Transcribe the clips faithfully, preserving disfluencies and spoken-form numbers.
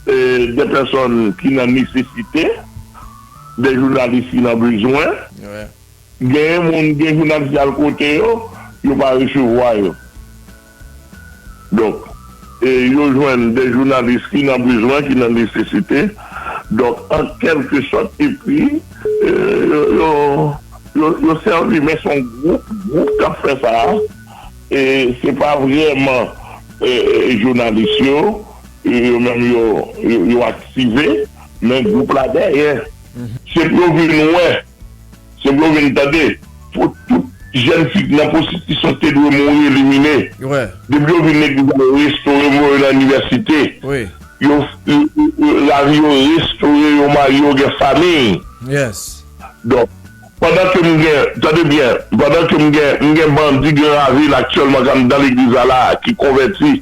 e, de pèsòn ki nan nesesite, de jounalis ki nan bezwen. Genyen moun, gen jounalis y al kote yo, yo pa resevwa yo. Donk, e, yo jwenn de jounalis ki nan bezwen, ki nan nesesite. Donk, an kèlke sòt, epi, e, yo, yo, yo, yo sèvi, men se yon gwoup, gwoup k ap fè sa a. E se pa vrèman, e, e, jounalis yo, e, yo menm yo, yo, yo aktive, men gwoup la dèyè. Se pou yo vin wè, se pou yo vin tande, pou tout jèn fi nan pwostitisyon te dwe mouri, elimine. Depi yo vin legliz la, yo restore, voye yo nan inivèsite. Yo, yo, yo, yo, lavi yo restore, yo marye, yo gen fanmi. Donk, pandan ke m gen, tande byen, pandan ke m gen, m gen bandi Gran Ravin aktyèlman k anndan legliz la la, ki konvèti,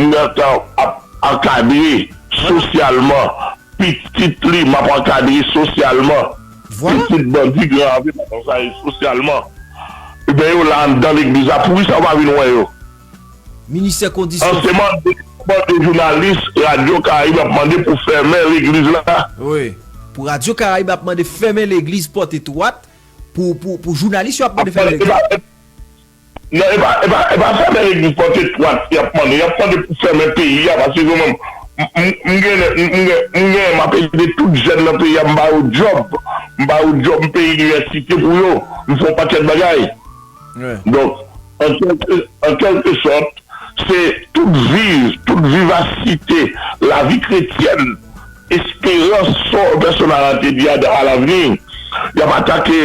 m gentan ap ankadre sosyalman pitit li, m ap ankadre sosyalman pitit bandi Gran Ravin, m ap ankadre sosyalman. Ebyen, yo la anndan legliz la, poukisa w pa vin wè yo? Ministè kondisyon. An se mande, mande jounalis Radyo Karayib ap mande pou fèmen legliz la. Wi. Pou Radyo Karayib ap mande fèmen legliz Pòt Etwat, pou, pou, pou jounalis yo ap mande fèmen legliz. Non, e pa, e pa, e pa fèmen legliz Pòt Etwat y ap mande, y ap mande pou fèmen peyi a, paske yo menm, m, m, m gen, m, m gen, m gen, m ap ede tout jèn nan peyi a, m ba yo djòb, m ba yo djòb, m peye inivèsite pou yo, m fè yon pakèt bagay. Donk, an kèlke, an kèlke sòt, se tout viv, tout vivasite lavi kretyèn, esperans, sa pèsonal la te di a, a lavni, y ap atake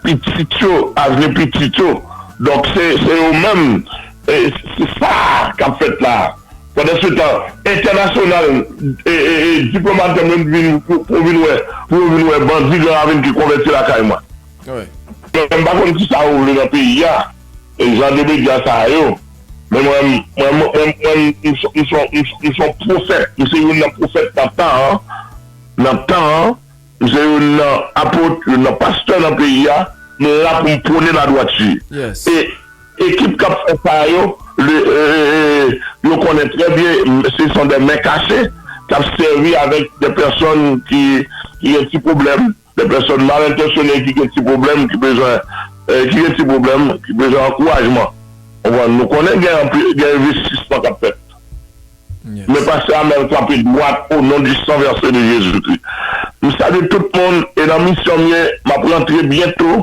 pitit yo, avni pitit yo. Donk, se, se yo menm, e, se sa k ap fèt la. Pandansetan, entènasyonal, e, e, e, diplomat yo menm vin, pou, pou vin wè, pou yo vin wè bandi Gran Ravin ki konvèti lakay mwen. Mwen, m pa konn kisa yo vle nan peyi a. E jan de medya sa yo. Men mwen, mwen, mwen, mwen, mwen, m se, m se, m se, m se yon pwofèt. M se youn nan pwofèt nan tan an. Nan tan an, m se youn nan apot, youn nan pastè nan peyi a. M la pou m pwone ladwati. E ekip k ap fè sa yo, le, e, e, e, yo konnen trè byen, m, se son de men kache k ap sèvi avèk de pèsòn ki, ki gen ti pwoblèm. De pèsòn mal entansyone ki gen ti pwoblèm, ki bezwen, e, ki gen ti pwoblèm, ki bezwen ankourajman. Ou konprann? Nou konnen gen anpil, gen envestisman k ap fèt. Men pastè Amèl kanpe dwat o non di san vèse de Jezikri. M salye tout moun, e nan misyon m ye, m ap rantre byento,